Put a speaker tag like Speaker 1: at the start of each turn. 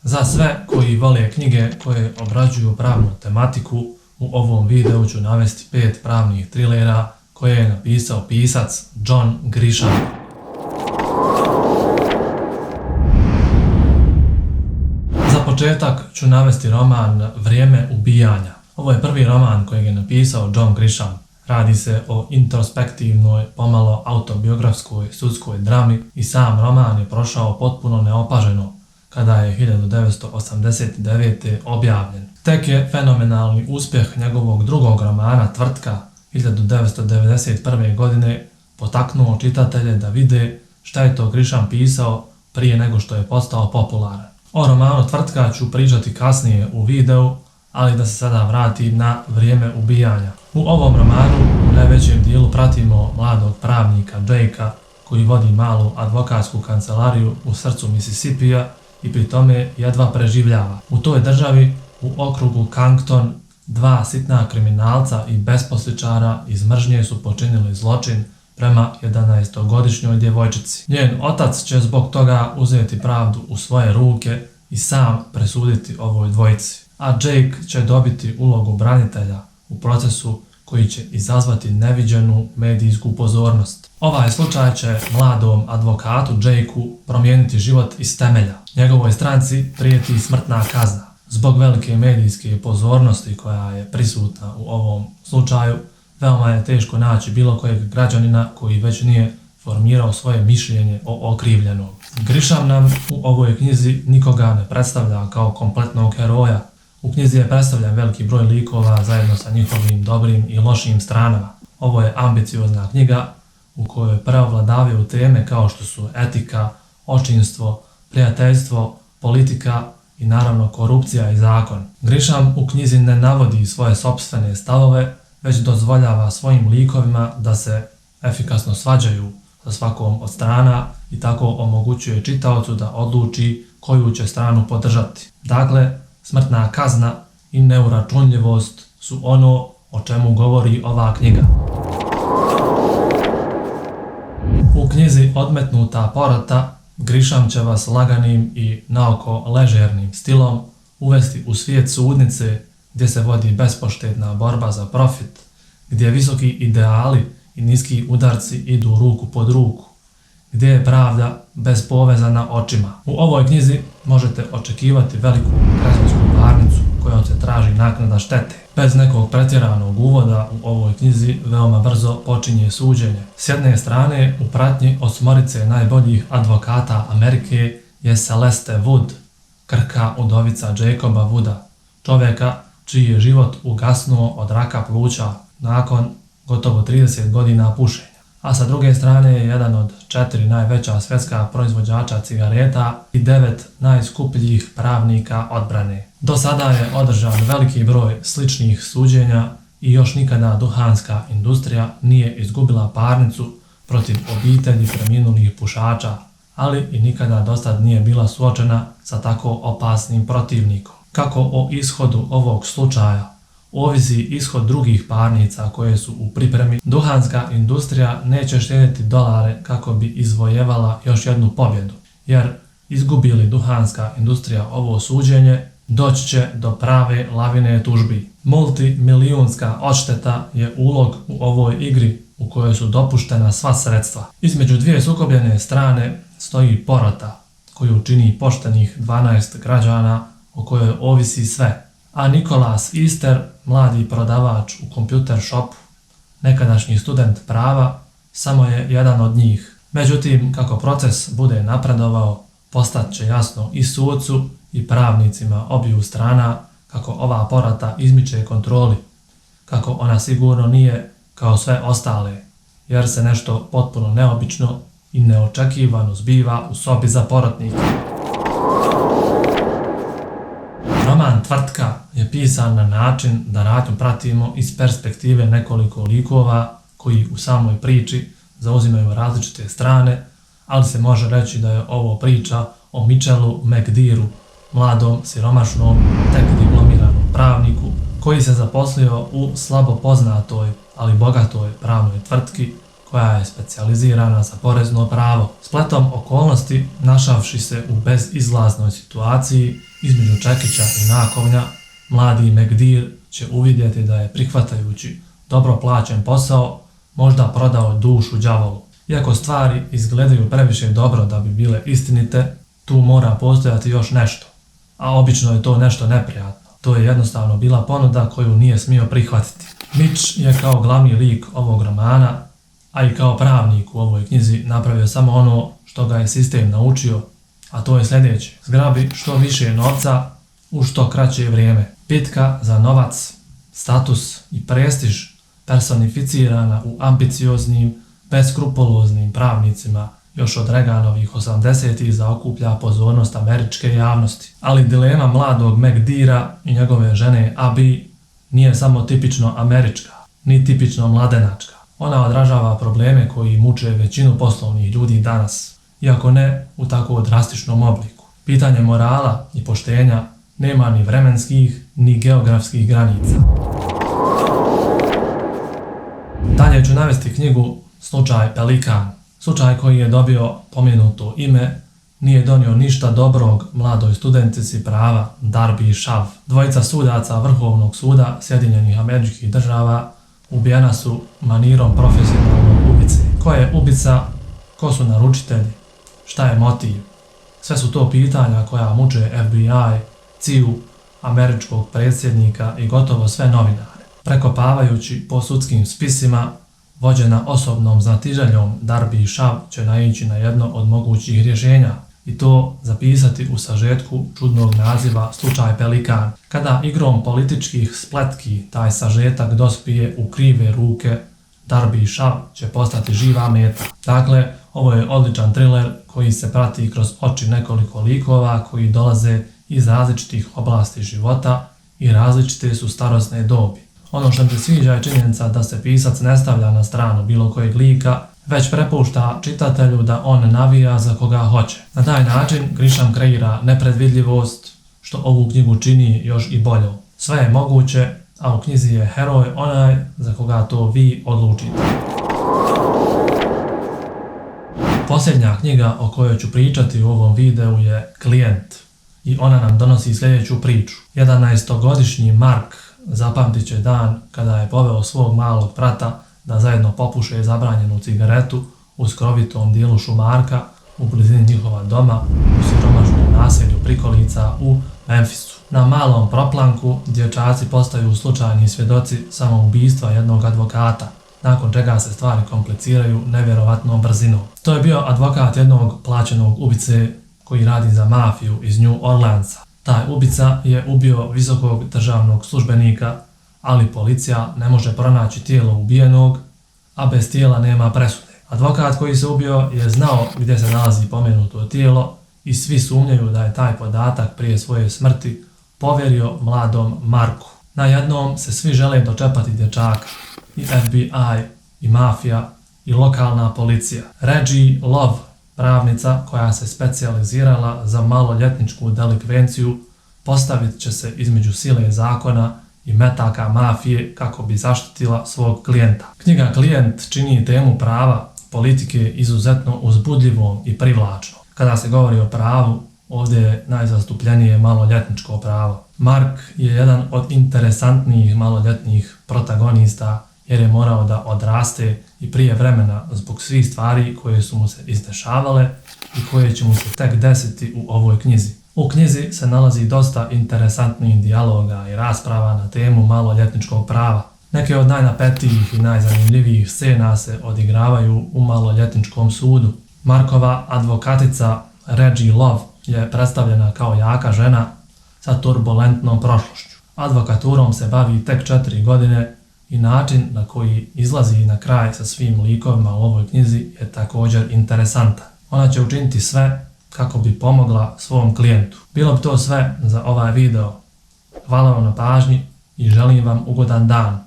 Speaker 1: Za sve koji vole knjige koje obrađuju pravnu tematiku, u ovom videu ću navesti 5 pravnih trilera koje je napisao pisac John Grisham. Za početak ću navesti roman Vrijeme ubijanja. Ovo je prvi roman kojeg je napisao John Grisham. Radi se o introspektivnoj, pomalo autobiografskoj sudskoj drami i sam roman je prošao potpuno neopaženo kada je 1989. objavljen. Tek je fenomenalni uspjeh njegovog drugog romana Tvrtka 1991. godine potaknuo čitatelje da vide šta je to Grisham pisao prije nego što je postao popularan. O romanu Tvrtka ću pričati kasnije u videu, ali da se sada vratim na Vrijeme ubijanja. U ovom romanu u najvećem dijelu pratimo mladog pravnika Jakea koji vodi malu advokatsku kancelariju u srcu Mississippija i pri tome jedva preživljava. U toj državi, u okrugu Cancton, 2 sitna kriminalca i besposličara iz mržnje su počinili zločin prema 11-godišnjoj djevojčici. Njen otac će zbog toga uzeti pravdu u svoje ruke i sam presuditi ovoj dvojici, a Jake će dobiti ulogu branitelja u procesu koji će izazvati neviđenu medijsku pozornost. Ovaj slučaj će mladom advokatu Jakeu promijeniti život iz temelja. Njegovoj stranci prijeti smrtna kazna. Zbog velike medijske pozornosti koja je prisutna u ovom slučaju, veoma je teško naći bilo kojeg građanina koji već nije formirao svoje mišljenje o okrivljenom. Grisham nam u ovoj knjizi nikoga ne predstavlja kao kompletnog heroja. U knjizi je predstavljen veliki broj likova zajedno sa njihovim dobrim i lošim stranama. Ovo je ambiciozna knjiga u kojoj preovladavaju teme kao što su etika, očinstvo, prijateljstvo, politika i naravno korupcija i zakon. Grisham u knjizi ne navodi svoje sopstvene stavove, već dozvoljava svojim likovima da se efikasno svađaju sa svakom od strana i tako omogućuje čitaocu da odluči koju će stranu podržati. Dakle, smrtna kazna i neuračunljivost su ono o čemu govori ova knjiga. U knjizi Odmetnuta porota Grisham će vas laganim i naoko ležernim stilom uvesti u svijet sudnice gdje se vodi bespoštetna borba za profit, gdje visoki ideali i niski udarci idu ruku pod ruku, gdje je pravda bez povezana očima. U ovoj knjizi možete očekivati veliku građansku parnicu kojom se traži naknada štete. Bez nekog pretjeranog uvoda u ovoj knjizi veoma brzo počinje suđenje. S jedne strane, u pratnji osmorice najboljih advokata Amerike je Celeste Wood, krka udovica Jacoba Wooda, čovjeka čiji je život ugasnuo od raka pluća nakon gotovo 30 godina pušenja. A sa druge strane je jedan od 4 najveća svjetska proizvođača cigareta i 9 najskupljih pravnika odbrane. Do sada je održan veliki broj sličnih suđenja i još nikada duhanska industrija nije izgubila parnicu protiv obitelji preminulih pušača, ali i nikada dosad nije bila suočena sa tako opasnim protivnikom. Kako o ishodu ovog slučaja ovisi ishod drugih parnica koje su u pripremi, duhanska industrija neće štedjeti dolare kako bi izvojevala još jednu pobjedu, jer izgubi li duhanska industrija ovo suđenje, doći će do prave lavine tužbi. Multimilijunska odšteta je ulog u ovoj igri u kojoj su dopuštena sva sredstva. Između dvije sukobljene strane stoji porota koju čini poštenih 12 građana o kojoj ovisi sve. A Nicholas Easter, mladi prodavač u kompjuter shopu, nekadašnji student prava, samo je jedan od njih. Međutim, kako proces bude napredovao, postat će jasno i sucu i pravnicima obiju strana kako ova porota izmiče kontroli, kako ona sigurno nije kao sve ostale, jer se nešto potpuno neobično i neočekivano zbiva u sobi za porotnika. Roman Tvrtka je pisan na način da radnju pratimo iz perspektive nekoliko likova koji u samoj priči zauzimaju različite strane, ali se može reći da je ovo priča o Mitchellu McDearu, mladom, siromašnom, tek diplomiranom pravniku koji se zaposlio u slabo poznatoj, ali bogatoj pravnoj tvrtki koja je specijalizirana za porezno pravo. Spletom okolnosti, našavši se u bezizlaznoj situaciji, između čekića i nakovnja, mladi Megdir će uvidjeti da je prihvatajući dobro plaćen posao možda prodao dušu đavolu. Iako stvari izgledaju previše dobro da bi bile istinite, tu mora postojati još nešto, a obično je to nešto neprijatno. To je jednostavno bila ponuda koju nije smio prihvatiti. Mitch je kao glavni lik ovog romana, a i kao pravnik u ovoj knjizi napravio samo ono što ga je sistem naučio, a to je sljedeće: zgrabi što više novca u što kraće vrijeme. Bitka za novac, status i prestiž personificirana u ambicioznim, beskrupuloznim pravnicima još od Reaganovih 80-ih zaokuplja pozornost američke javnosti. Ali dilema mladog Megdira i njegove žene Abi nije samo tipično američka, ni tipično mladenačka. Ona odražava probleme koji muče većinu poslovnih ljudi danas, iako ne u tako drastičnom obliku. Pitanje morala i poštenja nema ni vremenskih ni geografskih granica. Dalje ću navesti knjigu Slučaj Pelikan. Slučaj koji je dobio pomenuto ime nije donio ništa dobrog mladoj studentici prava Darby Shaw. Dvojica sudaca Vrhovnog suda Sjedinjenih Američkih Država ubijena su manirom profesionalnog ubice. Ko je ubica? Ko su naručitelji? Šta je motiv? Sve su to pitanja koja muče FBI, CIA, američkog predsjednika i gotovo sve novinare. Prekopavajući po sudskim spisima, vođena osobnom znatiželjom, Darby Shaw će naići na jedno od mogućih rješenja i to zapisati u sažetku čudnog naziva Slučaj Pelikan. Kada igrom političkih spletki taj sažetak dospije u krive ruke, Darby Shaw će postati živa meta. Dakle, ovo je odličan thriller koji se prati kroz oči nekoliko likova koji dolaze iz različitih oblasti života i različite su starosne dobi. Ono što mi se sviđa je činjenica da se pisac ne stavlja na stranu bilo kojeg lika, već prepušta čitatelju da on navija za koga hoće. Na taj način Grisham kreira nepredvidljivost, što ovu knjigu čini još i boljom. Sve je moguće, a u knjizi je heroj onaj za koga to vi odlučite. Posljednja knjiga o kojoj ću pričati u ovom videu je Klijent i ona nam donosi sljedeću priču. 11-godišnji Mark zapamtit će dan kada je poveo svog malog brata da zajedno popuše zabranjenu cigaretu u skrovitom dijelu šumarka u blizini njihova doma u siromašnom naselju prikolica u Memphisu. Na malom proplanku dječaci postaju slučajni svjedoci samoubistva jednog advokata, nakon čega se stvari kompliciraju nevjerovatnom brzinom. To je bio advokat jednog plaćenog ubice koji radi za mafiju iz New Orleansa. Taj ubica je ubio visokog državnog službenika, ali policija ne može pronaći tijelo ubijenog, a bez tijela nema presude. Advokat koji se ubio je znao gdje se nalazi pomenuto tijelo i svi sumnjaju da je taj podatak prije svoje smrti povjerio mladom Marku. Najednom se svi žele dočepati dječaka, i FBI, i mafija, i lokalna policija. Reggie Love, pravnica koja se specijalizirala za maloljetničku delikvenciju, postavit će se između sile zakona i metaka mafije kako bi zaštitila svog klijenta. Knjiga Klijent čini temu prava politike izuzetno uzbudljivom i privlačnom. Kada se govori o pravu, ovdje je najzastupljenije maloljetničko pravo. Mark je jedan od interesantnijih maloljetnih protagonista jer je morao da odraste i prije vremena zbog svih stvari koje su mu se izdešavale i koje će mu se tek desiti u ovoj knjizi. U knjizi se nalazi dosta interesantnih dijaloga i rasprava na temu maloljetničkog prava. Neke od najnapetijih i najzanimljivijih scena se odigravaju u maloljetničkom sudu. Markova advokatica Reggie Love je predstavljena kao jaka žena sa turbulentnom prošlošću. Advokaturom se bavi tek 4 godine i način na koji izlazi na kraj sa svim likovima u ovoj knjizi je također interesantan. Ona će učiniti sve kako bi pomogla svom klijentu. Bilo bi to sve za ovaj video. Hvala vam na pažnji i želim vam ugodan dan.